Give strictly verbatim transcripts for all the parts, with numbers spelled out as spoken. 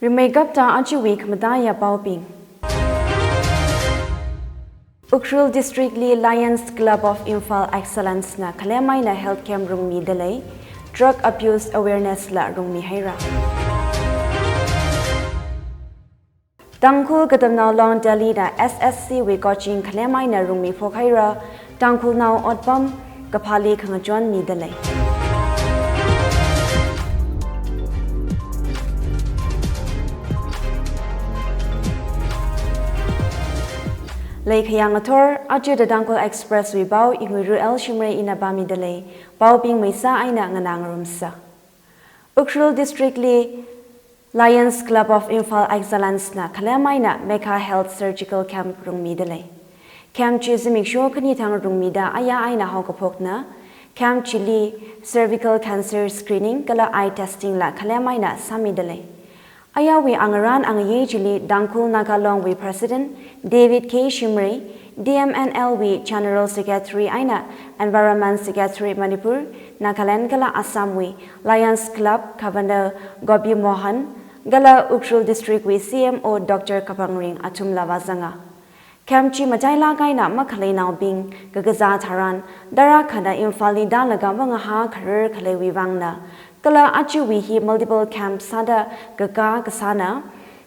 Rimeikapta ajawui khamataiya paobing. Ukhrul District li Lions Club of Imphal Excellence na khalem eina health camp rungmida lei, drug abuse awareness la rungmihaira. Tangkhul Katamnao Long Delhi na S S C wui coaching khalem eina rungmiphok haira, Tangkhulnao otpam kaphāli khangachon mida lei. Leikhayang athor, aja The Tangkhul Express wui pao Inguiru L Shimray ina pāmida lei, paobing meisa eina nganā ngarumsa. Ukhrul District li Lions Club of Imphal Excellence na khalem eina Mega Health Surgical Camp rungmida lei. Camp chi zimiksho khani thang rungmida aya eina haokaphokna. Camp chili cervical cancer screening kala eye testing la khalem eina sāmida lei. Ayawui angarān angayei chili Tangkhul Naga Long wui President David K Shimray, T M N L wui General Secretary eina Environment Secretary Manipur, Nagaland kala Assam wui Lions Club Governor Gopi Mohan, kala Ukhrul District wui C M O Doctor Kapangring athumla vāzanga. Camp chi matailāk eina makhaleinaobing kakazā tharan, tarākhana Imphal li tālaga mangahā kharar khaleiwui vangna, kala ajawui hi multiple camp sāda kakā kasāna,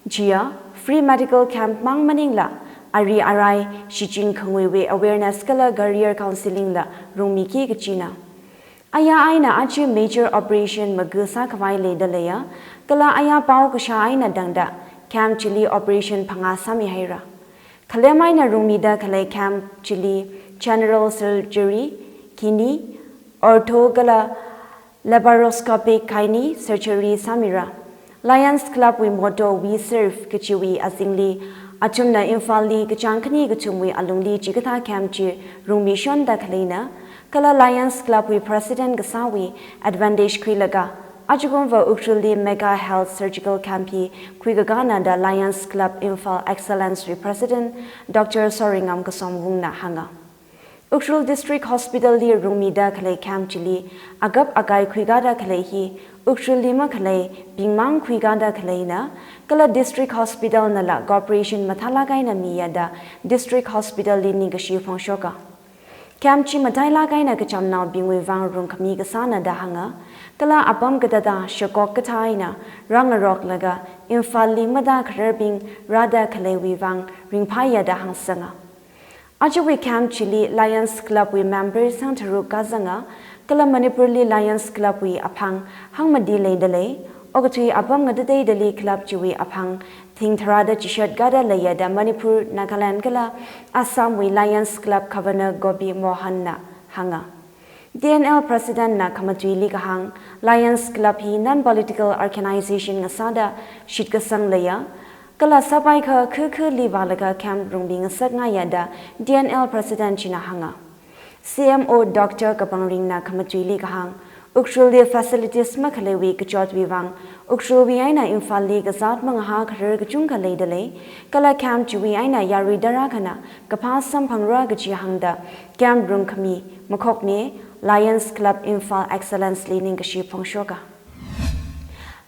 chiya, free medical camp mang maningla, ari arai shichin khanguiwui awareness kala career counselling la rungmiki kachina. Aya eina aja major operation maga sākhavai leida leiya, kala aya pao kashā eina tangda camp chili operation phangā sāmihaira. Khalem eina rungmida khalei camp chili general surgery, kidney, ortho kala laparoscopic gynae surgery sāmira. Lions Club wui motto "We Serve" kachiwui azingli, athumna Imphal li kachāng khani kathumwui alungli chikathā camp chi rungmishonda khaleina, kala Lions Club wui President kasāwui advantage khuilaga, ajakumva Ukhrul li Mega Health Surgical Camp hi khuikakāna da Lions Club Imphal Excellence wui President Doctor Soringam Kasomwungna hānga. Ukhrul District Hospital li rungmida khalei camp chili, akap akai khuikāda khalei hi, Ukhrul li makhaleibing mang khuikāda khaleina, kala District Hospital nala cooperation mathālāk eina miya da District Hospital li ningkashi phongshoka. Camp chi matailāk eina kachamnaobingwui vang rungkhami kasāna da hānga, kala apam katātā shakok kathā eina rāngaroklaga Imphal li matākhararbing rāda khaleiwui vang ringphāya da hāngsanga. Ajawui camp chili Lions Club wui members hangtharuk kāzanga, kala Manipur li Lions Club wui aphang hangmati leida lei, okathui apam ngatateidali club chiwui aphang thing tharāda chishat kāda leiya da Manipur, Nagaland kala Assam wui Lions Club Governor Gopi Mohan na hānga. T N L President na khamatuili kahāng, Lions Club hi non-political organization ngasāda shitkasang leiya, kala sāpaikha khakhali vālaga camp rungmi ngasakngaiya da T N L President china hānga. C M O Doctor Kapangring na khamatuili kahāng, Ukhrul li facilities makhaleiwui kachotwui vang, Ukhrulwui eina Imphal li kazāt mangahā kharar kachungkha leida lei, kala camp chiwui eina yarui tarākhana kaphā samphangra kachi hāngda, camp rungkhami makhokmi Lions Club Imphal Excellence li ningkashi phongshoka.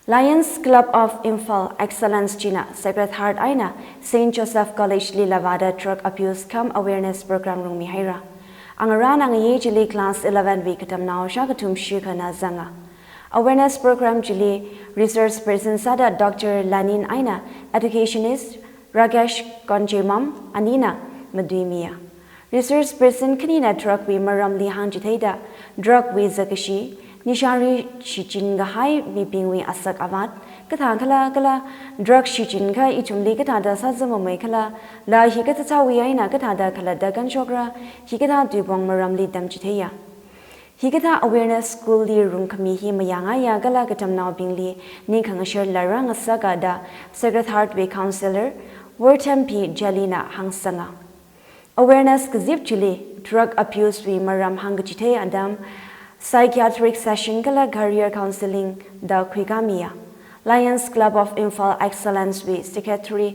Lions Club of Imphal Excellence china Sacred Heart eina Saint Joseph College lila vāda drug abuse cum awareness program rungmihaira. Angarān angayei chili class eleven wui katamnao shākathum shikhana zanga. Awareness program chili resource person sāda Doctor Lanin eina educationist Rakesh Konjemam anina matuimiya. Resource person khanina drug wui maramli hāngchitheida, drug wui zakkashi, nishari shichin kahai mibingwui asak avāt, kathākhala kala drug shichinkha ithumli kathāda sāzamamei khala, laa hikathāthāwui eina kathāda khalatta kanshokra, hikathā tuipong maramli tamchitheiya. Hikathā awareness school li rungkhami hi mayāngaiya kala katamnaobingli ningkhangasharla rāngasaka da Sacred Heart wui counsellor Wortham P Jali na hāngsanga. Awareness kazip chili drug abuse wui maram hāngkachithei atam, psychiatric session kala career counselling da khuikāmiya. Lions Club of Imphal Excellence wui Secretary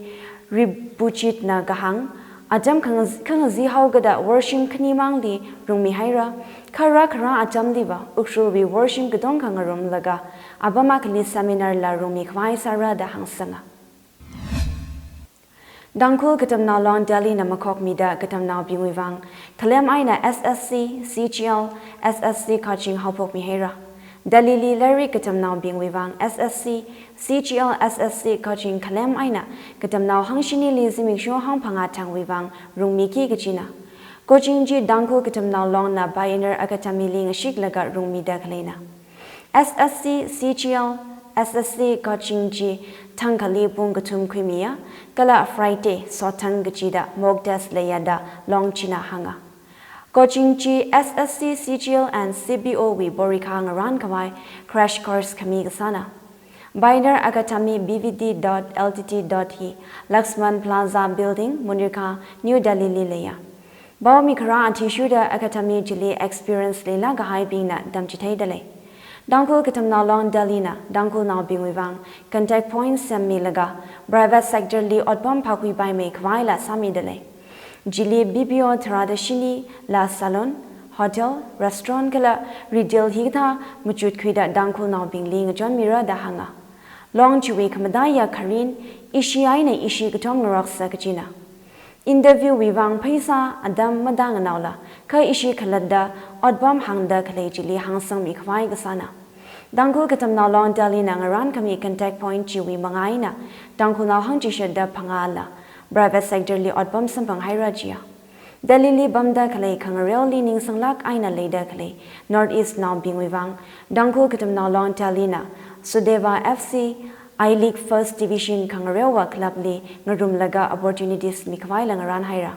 Ribujit na kahāng, atam khangaz-, khangazihao kada worshim khanimangli rungmihaira, kha rākhara atamliva Ukhrulwui worshim katongkha ngarumlaga, apam akhali seminar la rungmi khavai sāra da hāngsanga. Tangkhul Katamnao Long Delhi na makhokmida katamnaobingwui vang khalem eina S S C, C G L, S S C coaching haophokmi haira. Delhi li lairik katamnaobingwui vang S S C, C G L, S S C coaching khalem eina katamnao hangshini li zimiksho hangphangā thangwui vang rungmiki kachina. Coaching chi Tangkhul Katamnao Long na Pioneer Academy li ngashiklaga rungmida khaleina. S S C, C G L, S S C coaching chi thangkhali pung kathum khuimiya, kala Friday sothang kachida mock test leiya da Long china hānga. Coaching chi S S C, C G L and C B O wui porikha ngarān khavai crash course khami kasāna. Pioneer Academy B V D dot L T T dot hi Laxman Plaza Building, Munirka, New Delhi li leiya. Pao mikharā athishurda academy chili experience leilāk kahaibingna tamchitheida lei. Tangkhul Katamnao Long Delhi na Tangkhulnaobingwui vang contact point semmilaga private sector li otpam phākhuipaimei khavaila sāmida lei. Chili B P O tharāda shini, la salon, hotel, restaurant kala retail hikathā machutkhuida Tangkhulnaobingli ngachonmira da hānga. Long chiwui khamataiya kharin, ishi eina ishi kathom ngaroksa kachina. Interview wui vang pheisā, atam matanganaola, kha ishi khalatta otpam hāngda khalei chili hāngsangmi khavai kasāna. Tangkhul Katamnao Long Delhi na ngarān khami contact point chiwui manga eina Tangkhulnao hangchishatda phangāla private sector li otpam samphang haira jiya. Delhi li pamda khalei khangareoli ningsanglāk eina leida khalei North East naobingwui vang Tangkhul Katamnao Long Delhi na Sudeva F C I-League First Division khangareowa club li ngarumlaga opportunities mikhavaila ngarān haira.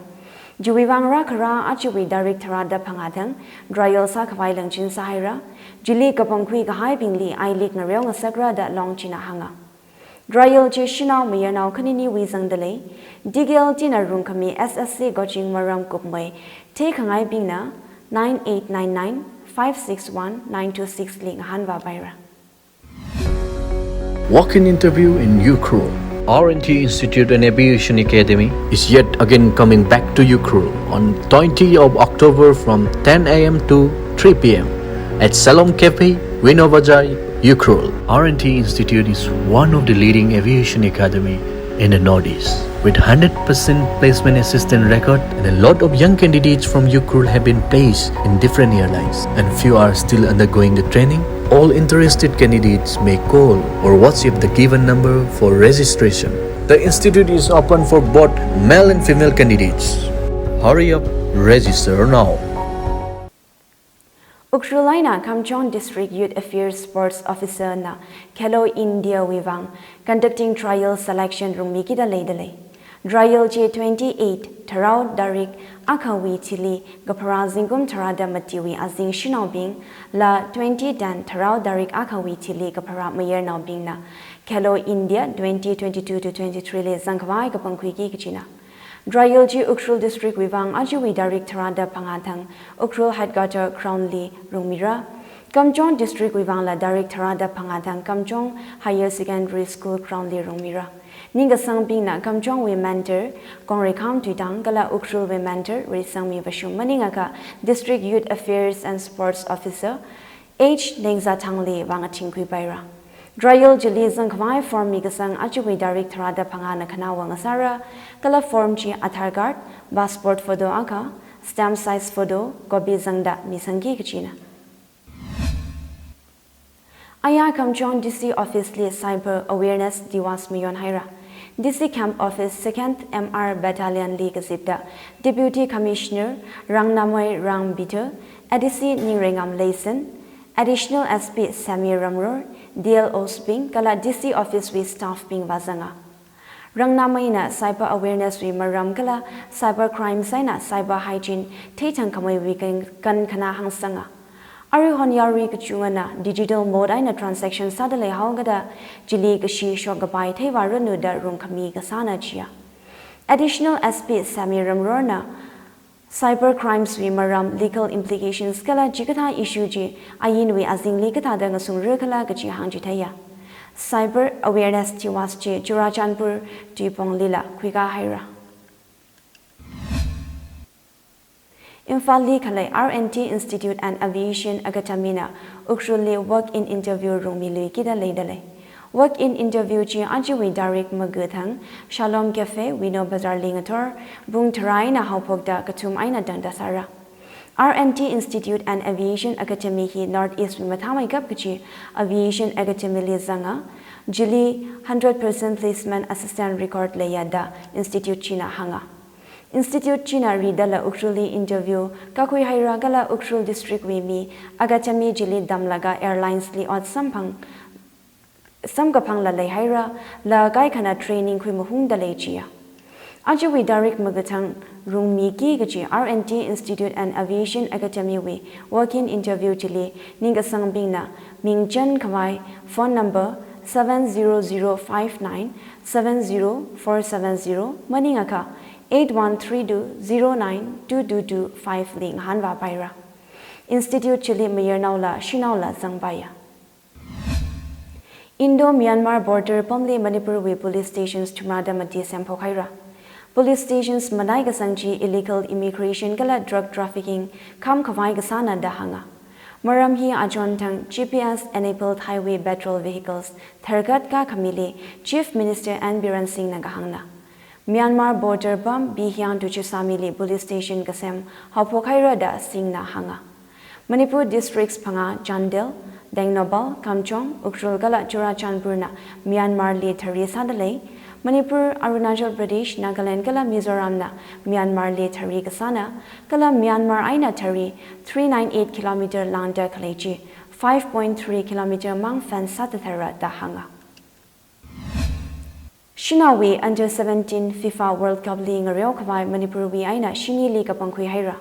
Chiwui vang rākharā ajawui tarik tharāda phangā thang trial sākhavai langchin sāhaira. Chili kapangkhui kahaibingli I-League ngareo ngasakra da Long china hānga. Trial chi shanao mayarnao khaniniwui zangda lei. Detail tina rungkhami S S C coaching maram kupmei theikhangaibingna nine eight nine nine five six one nine two six li ngahānvāpaira. Walk-in interview in Ukhrul. R and T Institute and Aviation Academy is yet again coming back to Ukhrul on twenty of October from ten A M to three P M at Salom Cafe, Vino Bazar, Ukhrul. R and T Institute is one of the leading aviation academy in the Northeast. With hundred percent placement assistance record, and a lot of young candidates from Ukhrul have been placed in different airlines, and few are still undergoing the training. All interested candidates may call or WhatsApp the given number for registration. The institute is open for both male and female candidates. Hurry up, register now. Ukhrul eina Kamjong District Youth Affairs Sports Officer na Khelo India wui vang conducting trial selection rungmikida leida lei. Trial chi twenty-eight Tharao tarik akhawui thili kapharā zingkum tharāda matiwui azing shanaobing, la twenty ten Tharao tarik akhawui thili kapharā mayarnaobingna Khelo India twenty twenty-two to twenty-three li zangkhavai kapangkhuiki kachina. Trial chi Ukhrul District wui vang ajawui tarik tharāda phangā thang Ukhrul Headquarter Ground li rungmira. Kamjong District wui vangla tarik tharāda phangā thang Kamjong Higher Secondary School Ground li rungmira. Ningkasangbingna Kamjongwui Mentor Kongreikham Tuitang kala Ukhrulwui Mentor Reisangmi Vashum maningakha District Youth Affairs and Sports Officer H Nengzathangli vang athingkhuipaira. Trial chili zangkhavai form mikasang ajawui tarik tharāda phangāna khanāva ngasāra, kala form chi Aadhaar card, passport photo akha, stamp size photo, copy zangda misangki kachina. Aya Kamjong D C Office li Cyber Awareness Diwas mayonhaira. D C Camp Office Second M R Battalion li kazipda Deputy Commissioner Rangnamei Rangbitha, A D C Ningreingam Leisen, Additional S P Samir Ramror, D L Os bing kala D C Office wui staff bing vāzanga. Rangnameina cyber awareness wui maram kala cyber crimes eina cyber hygiene theithangkhameiwui kan, kankhanā hāngsanga. Aruihon yarui kachungana digital mode eina transaction sāda leihaokada chili kashi shokkapai theivāranu da rungkhami kasāna jiya. Additional S P Samir Ramrorna cyber crimes wui maram legal implications kala chikathā issue chi ainwui azingli kathāda ngasungra khala kachi hāngchitheiya. Cyber Awareness Diwas chi Churachandpur tuiphonglila khuikāhaira. Imphalli khalei R and T Institute and Aviation Academy na Ukhrulli walk-in interview rungmiluikida leidalei. Walk-in interview chi ajawui tarik magāthang Shalom Cafe, Wino Bazar li ngathor, pung tharā eina haophokda kathum eina tangda sāra. R and T Institute and Aviation Academy hi North East wui mathāmeikap kachi Aviation Academy li zanga, chili hundred percent placement assistance record leiya da institute china hānga. Institute china ridala Ukhrulli interview kakhui haira kala Ukhrul district wui mi Academy chili tamlaga airlines li ot samphang, samkaphangla leihaira, la kaikhana training khuimahungda lei chiya. Ajawui tarik magāthang rungmiki kachi R and T Institute and Aviation Academy wui walk-in interview chili ningkasangbingna ming chān khavai phone number seven zero zero five nine seven zero four seven zero maningakha eight one three two zero nine two two two five li ngahānvāpaira. Institute chili mayarnaola shanaola zangpaiya. Indo-Myanmar border pamli Manipur wui police stations thumrada mati semphok haira. Police stations mataikasang chi illegal immigration kala drug trafficking kham khavai kasāna da hānga. Maram hi achon thang G P S enabled highway patrol vehicles tharkhat kakhamili Chief Minister N Biren Singh na kahāngna. Myanmar border pam Bihiang to Chusami li police station kasem haophok haira da Singh na hānga. Manipur districts phangā Chandel, Tengnoupal, Kamjong, Ukhrul kala Churachandpur na Myanmar li thari sādalei. Manipur, Arunachal Pradesh, Nagaland kala Mizoram na Myanmar li thari kasāna, kala Myanmar eina thari three nine eight kilometer lāngda khalei chi five point three kilometer mang fence sāthathara da hānga. Shanaowui Under seventeen FIFA World Cup li ngareo khavai Manipur wui eina shinili kapangkhui haira.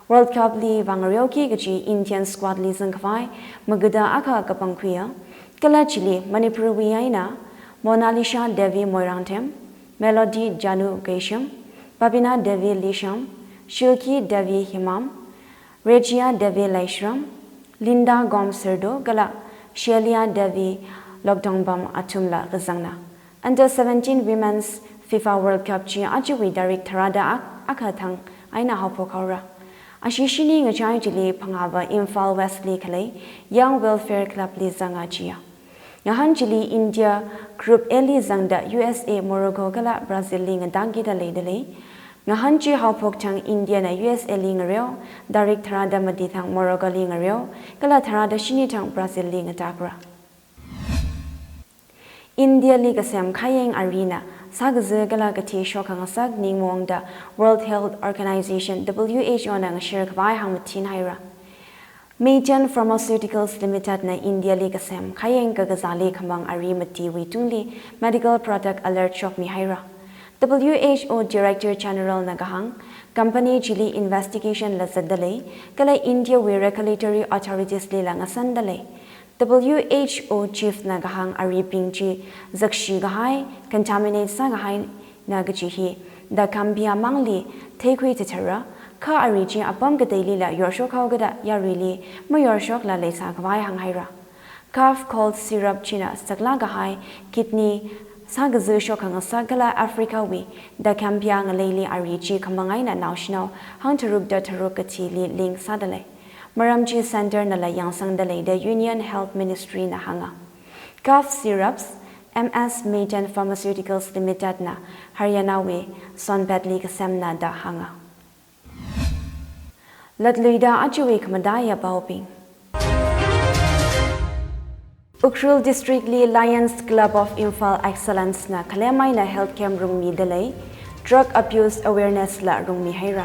World Cup li vāngareoki kachi Indian squad li zangkhavai magada akha kapangkhuiya. Kala chili Manipur wui eina Monalisha Devi Moirangthem, Melody Janu Keisham, Babina Devi Lisham, Shilki Devi Himam, Rejia Devi Leishram, Linda Gom Serdo kala Shelia Devi Lokdongbam athumla kazangna. Under seventeen Women's FIFA World Cup chi ajawui tarik tharada ak-, akha thang eina haophok haora. Ashi shini ngachai chili phangāva Imphal West li khalei Young Welfare Club li zanga chiya. Ngahān chili India Group A li zangda U S A, Morocco kala Brazil li ngatangkida leidalei. Ngahān chi haophok thang India na U S A li ngareo, tarik tharada mati thang Morocco li ngareo, kala tharada shini thang Brazil li ngatakra. India li kasem khayang arina sākaza kala kathi shokhangasak ningmongda World Health Organization, W H O na ngashir khavai hāngmathin haira. Maiden Pharmaceuticals Limited na India li kasem khayang kakazāli khamang ari matiwui tungli medical product alert shokmi haira. W H O Director General na kahāng, company chili investigation la zatdalei, kala India wui regulatory authorities lila ngasandalei. W H O Chief na kahāng aribing chi zakshi kahai, contaminate sākahaina kaji hi dicamba mangli theikhui thathara, kha ari chi apam kateilila yorshok haokada yaruili mayorshokla leisā khavai hānghaira. Cough cold syrup china saklāk kahai, kidney sākaza shokhangasak kala Africa wui dicamba ngaleili ari chi khamang eina naoshinao hangtharukda tharuk kathili link sādalei. Maram chi center nala yangsangdalei da Union Health Ministry na hānga. Cough syrups, M S Maiden Pharmaceuticals Limited na Haryana wui Sonpet li kasemna da hānga. Latluida ajawui khamataiya paobing. Ukhrul District li Lions Club of Imphal Excellence na khalem eina health camp rungmidalei, drug abuse awareness la rungmi haira.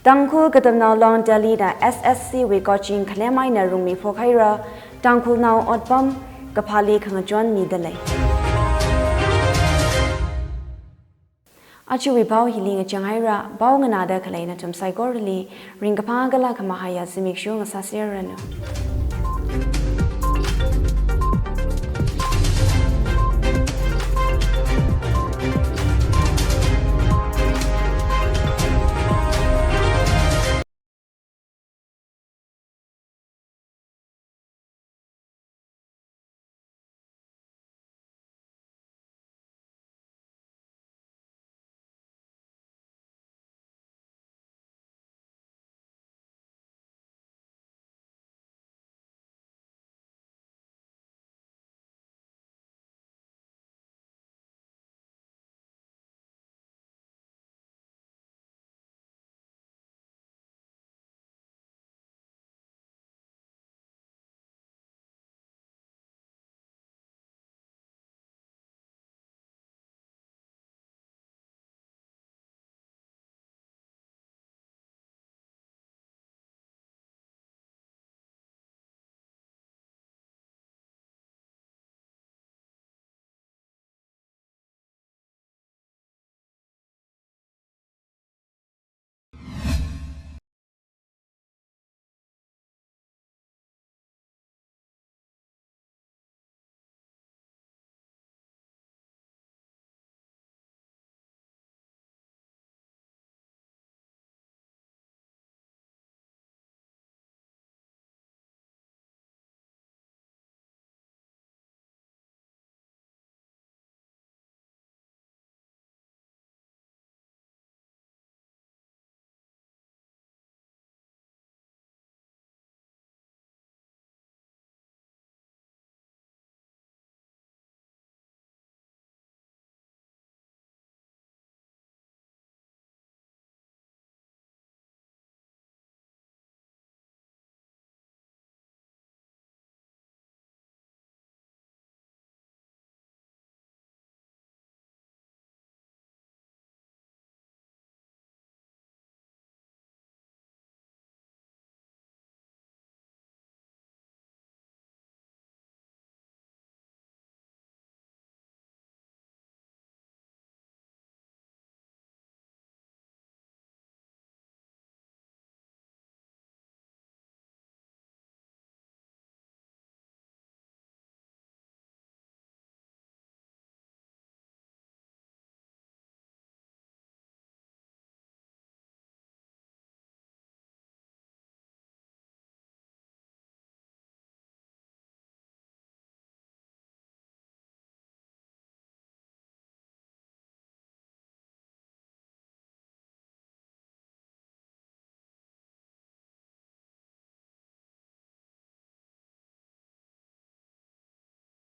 Tangkhul Katamnao Long Delhi na S S C wui coaching khalem eina rungmi phok haira, Tangkhulnao otpam kaphāli khangachon midalei. Ajawui pao hili ngachang haira, pao nganāda khalei nathum saikorali ringkaphā kala khamahaiya zimiksho ngasāserranu.